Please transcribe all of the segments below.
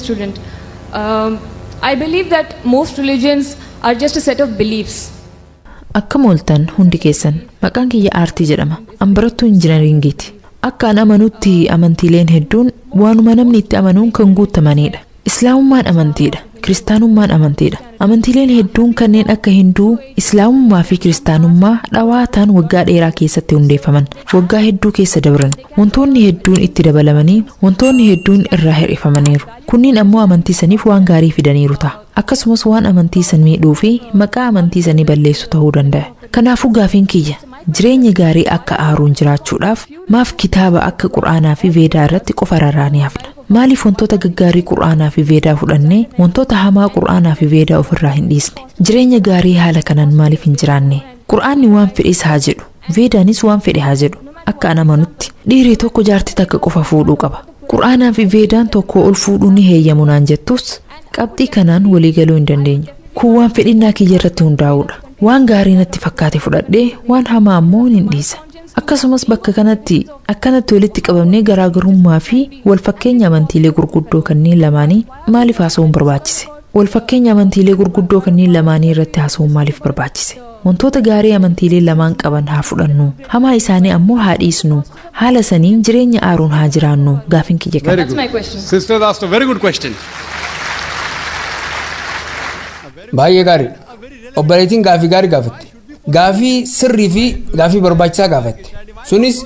student. I believe that most religions are just a set of beliefs. Akkam ooltan hundi keessan. Maqaan kiyya Aartii jedhama. An barattuu injinaringiiti. Akka an amanutti amantiileen hedduun waanuma namni itti amanuun kan guutamanidha. Islaamummaan amantiidha. Kiristaanummaan amantiidha. Amantiileen hedduun kanneen akka Hinduu, Islaamummaa fi Kiristaanummaa dhawaataan waggaa dheeraa keessatti hundeeffaman. Waggaa hedduu keessa dabran. Wantoonni hedduun itti dabalamanii, wantoonni hedduun irraa hir'ifamaniiru. Kunniin ammoo amantii saniif waan gaarii fidaniiru ta'a. Akkasumas waan amantii san miidhuu fi maqaa amantii sanii balleessu ta'uu danda'a. Kanaafuu gaafiin kiyya, jireenya gaarii akka aaruun jiraachuudhaaf maaf kitaaba akka Qur'aanaa fi Veedaa irratti qofa rarraanii hafna? Maaliif wantoota gaggaarii Qur'aanaa fi Veedaa fudhannee wantoota hamaa Qur'aanaa fi Veedaa ofirraa hin dhiisne? Jireenya gaarii haala kanaan maaliif hin jiraanne? Qur'aanni waan fedhes haa jedhu, Veedaanis waan fedhe haa jedhu. Akka an amanutti dhiirri tokko jaartii takka qofa fuudhuu qaba. Qur'aanaa fi Veedaan tokko ol fuudhuu ni heeyyamu naan jettus, qabxii kanaan walii galuu hin dandeenyu. Kun waan fedhinnaa kiyya irratti hundaa'uudha. Waan gaarii natti fakkaate fudhadhee waan hamaa ammoo hin dhiisa. Akkasumas bakka kanatti akkanatti walitti qabamnee garaagarummaa fi wal fakkeenya amantiilee gurguddoo kanneen lamaanii maaliif haasa'uun barbaachise? Wal fakkeenya amantiilee gurguddoo kanneen lamaanii irratti haasa'uun maaliif barbaachise? Wantoota gaarii amantiilee lamaan qaban haa fudhannu. Hamaa isaanii ammoo haa dhiisnu. Haala saniin jireenya aaruun haa jiraannu. Gaafin kiyya kana. Very That's good. my question. Sister asked a very good question. Baay'ee gaariidha. Obboleettiin gaafii gaarii gaafatte. Gaafii sirrii fi gaafii barbaachisaa gaafatte. Sunis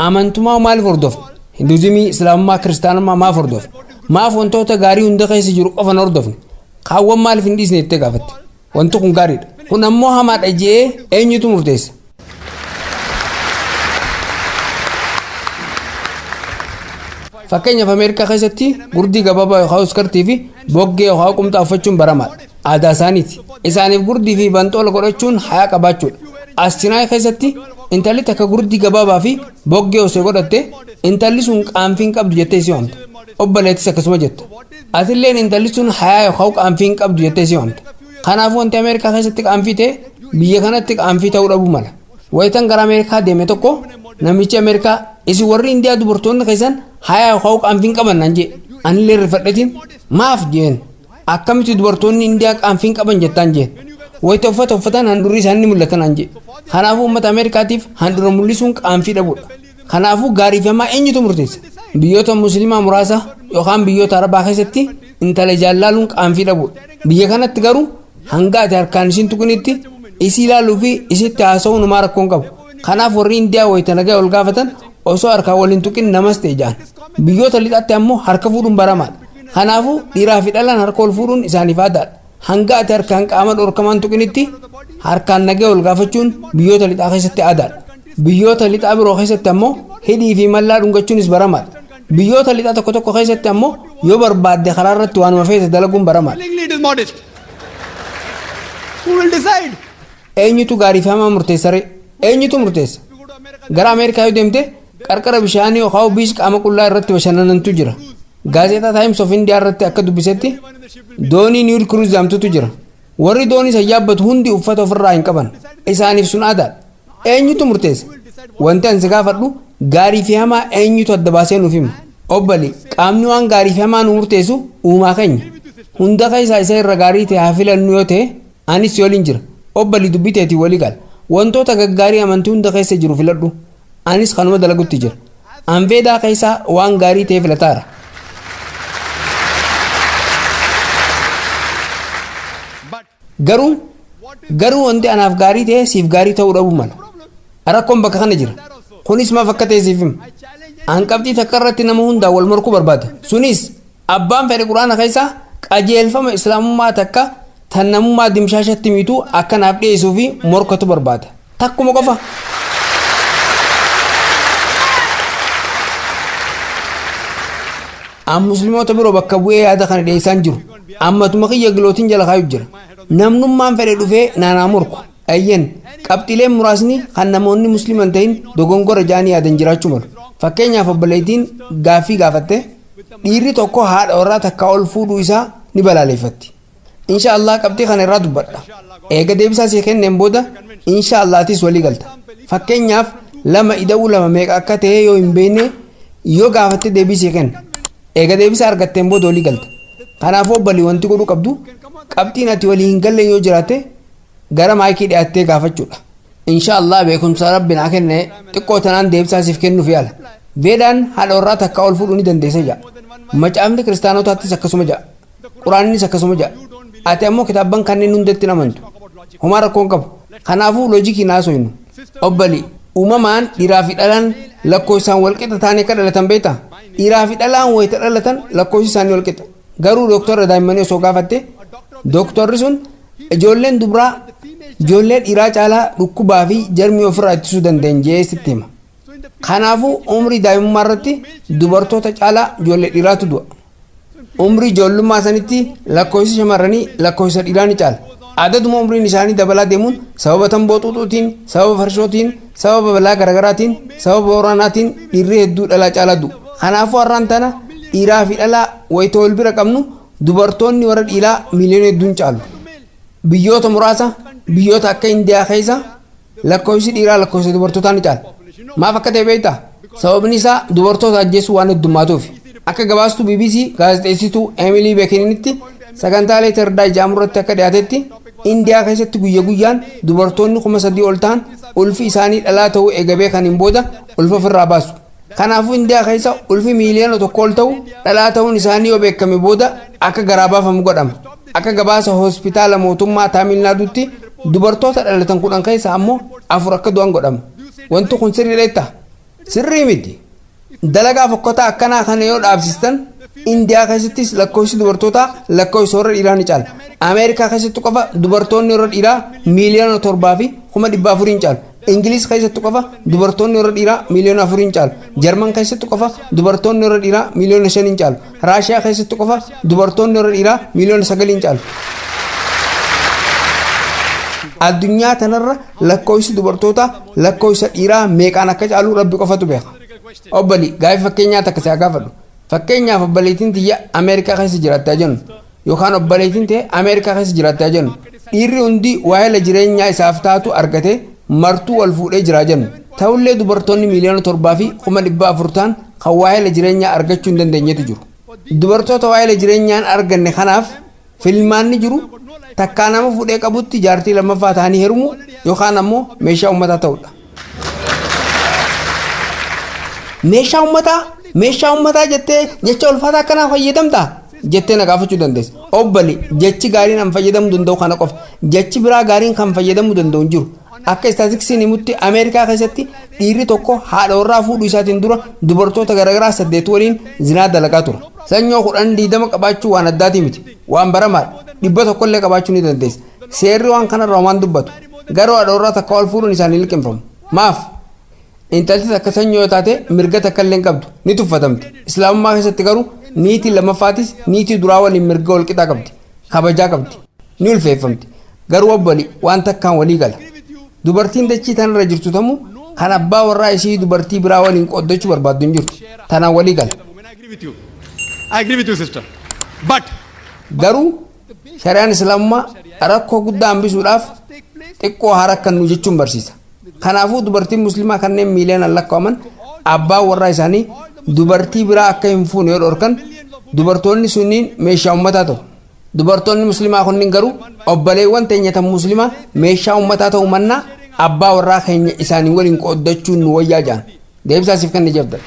amantummaa maaliif hordofne? Hinduuzimii, Islaamummaa, Kiristaanummaa maaf hordofne? Maaf wantoota gaarii hunda keessa jiru qofa hin hordofne? Kaawwan maaliif hin dhiisne jettee gaafatte. Wanti kun gaariidha. Kun ammoo hamaadha jee eenyutu murteessa? Fakkeenyaaf, Ameerikaa keessatti gurdii gabaabaa yookaan iskartii fi boggee yookaan qumxaa uffachuun baramaadha. Aadaa isaaniiti. Isaaniif gurdii fi banxoola godhachuun hayaa qabaachuudha. As Chinaay keessatti intalli takka gurdii gabaabaa fi boggee osoo godhatte, intalli sun qaanfii hin qabdu jettee si waamta. Obboleettis akkasuma jetta. Atilleen intalli sun hayaa yookaan qaanfii hin qabdu jettee si waamta. Kanaafuu wanti Ameerikaa keessatti qaanfii ta'e biyya kanatti qaanfii ta'uu dhabuu mala. Wayitan gara Ameerikaa deeme tokko namichi Ameerikaa, "Isin warri Indiyaa dubartoonni keessan hayaa yookaan qaanfii hin qaban," naan jee. Anillee rifadhetiin, "Maaf?" jeen. "Akkamitti dubartoonni Indiyaa qaanfii hin qaban jettaan?" jeen. "Wayita uffata uffatan handhuurri isaanii ni mul'ata," naan jee. Kanaafuu uummata Ameerikaatiif handhuura mul'isuun qaanfii dhabuudha. Kanaafuu gaarii fi hamaa eenyutu murteessa? Biyyoota Musliimaa muraasa yookaan biyyoota Arabaa keessatti intala jaallaaluun qaanfii dhabuudha. Biyya kanatti garuu hanga ati harkaan isiin tuqinitti isii ilaaluu fi isitti haasa'uun homaa rakkoon qabu. Kanaaf warri Indiyaa wayita nagaa ol gaafatan osoo harkaan waliin tuqin "namaste" jaan. Biyyoota lixaatti ammoo harka fuudhuun baramaadha. Kanaafuu dhiiraa fi dhalaan harka ol fuudhuun isaaniif aadaadha. Hanga ati harkaan qaama dhorkamaan tuqinitti harkaan nagaa ol gaafachuun biyyoota lixaa keessatti aadaadha. Biyyoota lixaa biroo keessatti ammoo hidhii fi mallaa dhungachuunis baramaadha. Biyyoota lixaa tokko tokko keessatti ammoo yoo barbaadde karaa irratti waanuma feete dalaguun baramaadha. Willingly it is modest. Who will decide? Eenyutu gaarii fi hamaa murteessa ree? Eenyutu murteessa? Gara Ameerikaa yoo deemte qarqara bishaanii yookaan beach qaama qullaa irratti bashannanantu jira. Gaazexaa Times of India irratti akka dubbisetti doonii nude cruise jedhamtutu jira. Warri doonii san yaabbatu hundi uffata ofirraa hin qaban. Isaaniif sun aadaadha. Eenyutu murteessa? Wanti ani si gaafadhu, gaarii fi hamaa eenyutu adda baasee nuuf hima? Obbali, qaamni waan gaarii fi hamaa nu murteessu uumaa keenya. Hunda keessaa isa irra gaarii ta'e haa filannu yoo ta'e, anis si waliin jira. Obbali, dubbii teetii walii gala. Wantoota gaggaarii amantii hunda keessa jiru filadhu. Anis kanuma dalagutti jira. An Veedaa keessaa waan gaarii ta'e filataara. Garuu wanti anaaf gaarii ta'e siif gaarii ta'uu dhabuu mala. Rakkoon bakka kana jira. Kunis maaf akka ta'e siif hima. An qabxii takka irratti nama hundaan wal morkuu barbaada. Sunis abbaan fedhe Quraana keessaa qajeelfama Islaamummaa takka tan namummaa dimshaashatti miitu akka naaf dhiyeessuu fi morkatu barbaada. Takkuma qofa. An Musliimoota biroo bakka bu'ee yaada kana dhiyeessaan jiru. Ammatuma kiyya gilootiin jala kaayuu jira. Namnummaan fedhe dhufee naanaa morku. Ayyen, qabxiileen muraasni kan namoonni Musliima hin ta'in dogongora ja'anii yaadan jiraachuu malu. Fakkeenyaaf, obboleettiin gaaffii gaafatte dhiirri tokko haadha warraa takkaa ol fuudhuu isaa ni balaaleffatti. Insha Allah qabxii kana irraa dubbadha. Eega deebisaa sii kenneen booda insha Allahtis walii galta. Fakkeenyaaf, lama ida'uu lama meeqa akka ta'e yoo hin beekne yoo gaafatte deebii sii kenna. Eega deebisaa argatteen booda walii galta. Kanaafuu obbolii, wanti godhuu qabdu, qabxiin ati walii hin galle yoo jiraate, gara maayikii dhiyaattee gaafachuudha. Insha Allah, beekumsa Rabbi naa kenne xiqqoo tanaan deebisaa siif kennuuf yaala. Veedaan haadha warraa takka ol fuudhuu ni dandeessa jedha. Macaafni kiristaanotaattis akkasuma jedha. Quraannis akkasuma jedha. Ati ammoo kitaabban kanneen hundatti hin amantu. Homaa rakkoo hin qabu. Kanaafuu loojikii naasoynu. Obbali, uumamaan dhiiraa fi dhalaan lakkoofsaan walqixa ta'anii akka dhalatan beektaa? Dhiiraa fi dhalaan wayita dhalatan lakkoofsi isaanii walqixa. Garuu dooktarra daa'immanii osoo gaafatte, dooktarri sun ijoolleen dubaraa ijoollee dhiiraa caalaa dhukkubaa fi jarmii ofirraa ittisuu danda'an jee sitti hima. Kanaafuu umrii daa'imummaa irratti dubartoota caalaa ijoollee dhiiraatu du'a. Umrii ijoollummaa sanitti lakkoofsi shamarranii lakkoofsa dhiiraa ni caala. Adaduma umriin isaanii dabalaa deemuun sababa tamboo xuuxuutiin, sababa farshootiin, sababa balaa garaagaraatiin, sababa waraanaatiin dhiirri hedduu dhalaa caalaa du'u. Kanaafuu har'aan tana dhiiraa fi dhalaa wayita wal bira qabnu, dubartoonni warra dhiiraa miiliyoona hedduun caalu. Biyyoota muraasa, biyyoota akka Indiyaa keessa lakkoofsi dhiiraa lakkoofsa dubartootaa ni caala. Maaf akka ta'e beektaa? Sababni isaa dubartoota ajjeesuu waan heddummaatuuf. Akka gabaastuu BBC gaazexeessituu Emily Beekinitti sagantaalee Terdaa ijaamu irratti akka dhiyaatetti, Indiyaa keessatti guyya guyyaan dubartoonni 3000 ol ta'an ulfi isaanii dhalaa ta'uu eegabee kan hin booda ulfa ofirraa baasu. Kanaafuu Indiyaa keessa ulfi miiliyoona 1 ol ta'u dhalaa ta'uun isaanii yoo beekame booda akka garaa baafamu godhama. Akka gabaasa hospitaala mootummaa Taamilnaadutti dubartoota dhalatan 10 keessa ammoo afur akka du'an godhama. Wanti kun sirrii dha? Sirrii miti. Dalagaa fokkotaa akkanaa kana yoo dhaabsistan, Indiyaa keessattis lakkoofsi dubartootaa lakkoofsa warra dhiiraa ni caala. Ameerikaa keessatti qofa dubartoonni warra dhiiraa 7,400,000 caalu. Ingiliis keessatti qofa dubartoonni warra dhiiraa miiliyoona 4 caalu. Jarman keessatti qofa dubartoonni warra dhiiraa miiliyoona 5 caalu. Raashiyaa keessatti qofa dubartoonni warra dhiiraa miiliyoona 9 caalu. Addunyaa tanarra lakkoofsi dubartoota lakkoofsa dhiiraa meeqaan akka caalu Rabbi qofatu beeka. Obbali, gaafii fakkeenyaa takka si haa gaafadhu. Fakkeenyaaf, obboleettiin tiyya Ameerikaa keessa jiraattaa jennu, yookaan obboleettiin ta'e Ameerikaa keessa jiraattaa jennu, dhiirri hundi waa'ee jireenyaa isaaf taatu argate martuu wal fuudhee jiraa jennu. Ta'ullee dubartoonni 7,400,000 ta'an kan waa'ee jireenyaa argachuu hin dandeenyetu jiru. Dubartoota waa'ee jireenyaan arganne kanaaf filmaanni jiru takkaa nama fuudhee qabutti jaartii lammaffaa ta'anii heerumu yookaan ammoo meeshaa uummataa ta'udha. Meeshaa uummataa, meeshaa uummataa jettee jecha ulfaataa akkanaa fayyadamtaa jettee na gaafachuu dandeessa. Obbali, jechi gaariin an fayyadamuu danda'u kana qofa. Jechi biraa gaariin kan fayyadamuu danda'u hin jiru. Akka istaatistiksiin himutti, Ameerikaa keessatti dhiirri tokko haadha warraa fuudhuu isaatiin dura dubartoota garaagaraa saddeet waliin zinaa dalagaa ture. Sanyoo 10 20 qabaachuu waan addaati miti. Waan baramaadha. 100 illee qabaachuu ni dandeessa. Seerri waan kanarraa waan dubbatu. Garuu haadha warraa takka ol fuudhuun isaanii liqimfamu. Maaf? Intalti takka sanyoo yoo taate mirga takka illee hin qabdu, ni tuffatamti. Islaamummaa keessatti garuu niitii lammaffaatis niitii duraa waliin mirga wal qixaa qabdi, kabajaa qabdi, ni ulfeeffamti. Garuu obboli, waan takkaan walii gala. Dubartiin dachii tanarra jirtu tamuu kan abbaa warraa isii dubartii biraa waliin qooddachuu barbaaddu hin jirtu. Tanaan walii gala. I agree with you. I agree with you, sister. But Garuu shari'aan islaamummaa rakkoo guddaa hambisuudhaaf xiqqoo haa rakkannu jechuun barsiisa. Kanaafuu dubartiin musliimaa kanneen miiliyoonaan lakkaa'aman abbaa warraa isaanii dubartii biraa akka hin fuune yoo dhorkan, dubartoonni sunniin meeshaa uummataa ta'u. Dubartoonni musliimaa kunniin garuu obboleewwan teenyatan musliimaa meeshaa uummataa ta'uu mannaa abbaa warraa keenya isaanii waliin qooddachuun nu wayyaa jedhan. Deebisaa siif kenne jabda.